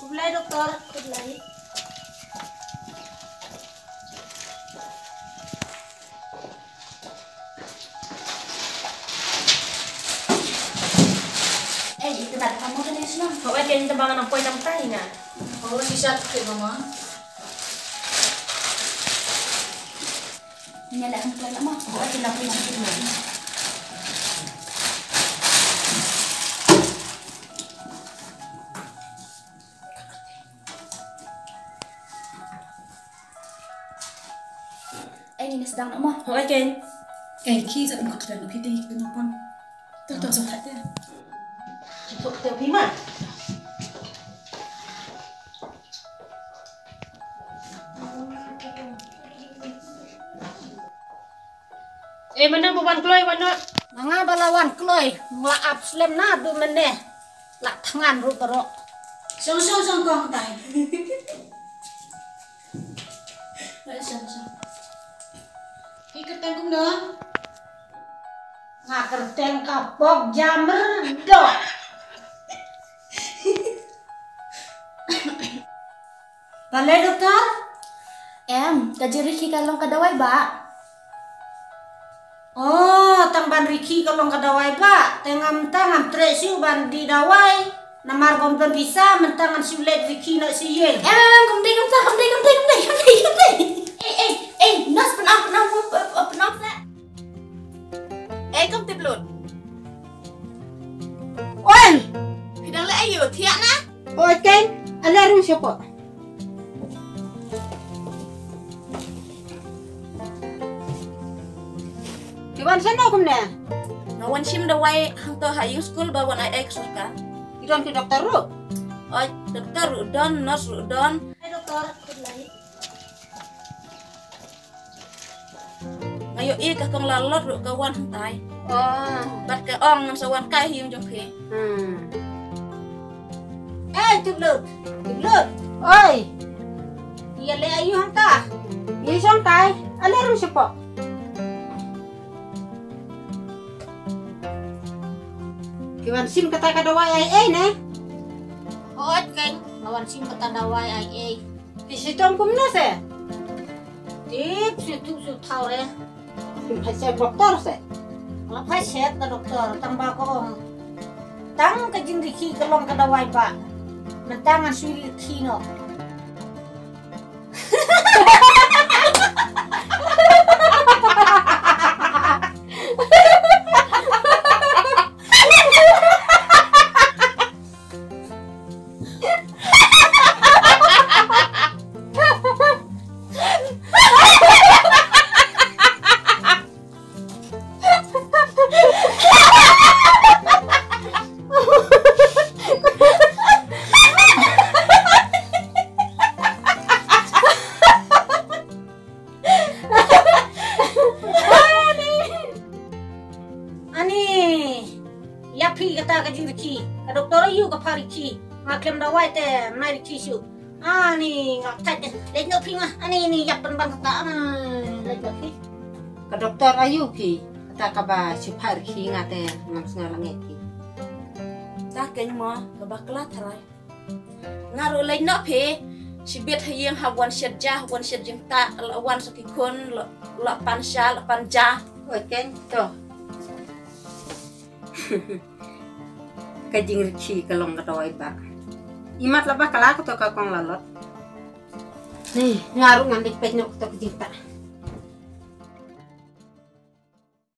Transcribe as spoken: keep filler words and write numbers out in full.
Khublei doktor, khublei. Eh, ito na tama mo kani sila. Kau eh kani tama nga nang poi tam tai nga. Oh, sisa tu ke mama. Nya la hang tuan lama. Buat tu nak pergi situ. Eh, ni sedang nak mah. Hoi, Ken. Eh, ki sa tengok tuan nak pergi tu nak pun. Tu tu so tak dia. Kita pergi mah. Eh, mana ba wan kloi wan noh? Ma nga ba la wan kloi, nga la ap slem naduh mynne. La thngan ruh baroh. Shong shong shong kong tai. Shong shong. Ki kyrteng kumno? Nga kyrteng ka Pok Jamrdo. Balei doktor? Em, ka jingrikhie ka long ka dawai ba. Oh, tang ban rikhie ka long ka dawai ba. Te ngam tang ngam treh shuh ban die dawai. Namar bym don pisa, mynta ngan shu leit rikhie noh sha ïing. Em, em, em, kam dei, kam sa, kam dei, kam dei, kam dei, kam dei, kam dei. Eh, eh, eh, nurse, pynap, pynap, pynap, pynap sa. Eh, kam tip lut. Oi! Phi dang leh aïu, thiah na? Oi, Keng, ale rung shapoh. Phi wan shano kumne? Nga wan shim dawai hangto ha ïing skul ba wan ai ei ka sorkar. Phi don ki doktor ruh? Oi, doktor ruh don, nurse ruh don. Ai doktor, good night. Nga ïohi ka kong Lalot ruh ka wan hangtai. Oh. Bad ka ong ngan sa wan kai ha ïing jong phi. Hmm. Eh, Tiplut, Tiplut. Oi. Ïa leh aïu hangta? Ïa shong tai. Ale rung shapoh. Ki wan shim kata ka dawai ai ei ne? Hooid keng, nga wan shim kata dawai ai ei. Phi shitom kumno se? Tip shu tuh shu thaw re. Phi phai shet doktor se? Nga phai shet ka doktor, tang ba ka ong, tang ka jingrikhie ka long ka dawai ba. Mynta ngan shu rikhie noh. Ani, ïa phi kata ka jingrikhie. Ka doktor aïu ka pha rikhie? Nga khlem dawai te nai rikhie shuh. Ani, nga thait de. Leit noh phi nga. Ani, ni ïap pynban kata. Ani, leit noh phi. Ka doktor aïu phi? Kata kaba shu pha rikhie nga te ngam sngew lyngngoh phi. Ta keiñ mo, kaba kla tharai. Nga ruh leit noh phi. Shibit ha ïing hap wan shet ja, wan shet jingktah, la wan sa ki khun, la, la pan sha, la pan ja. Oi keiñ to. Ka jingrikhie ka long ka dawai ba. Imat la ba kala ka to ka kong Lalot. Ni, nga ruh ngan leit peit noh ka to ka jingktah.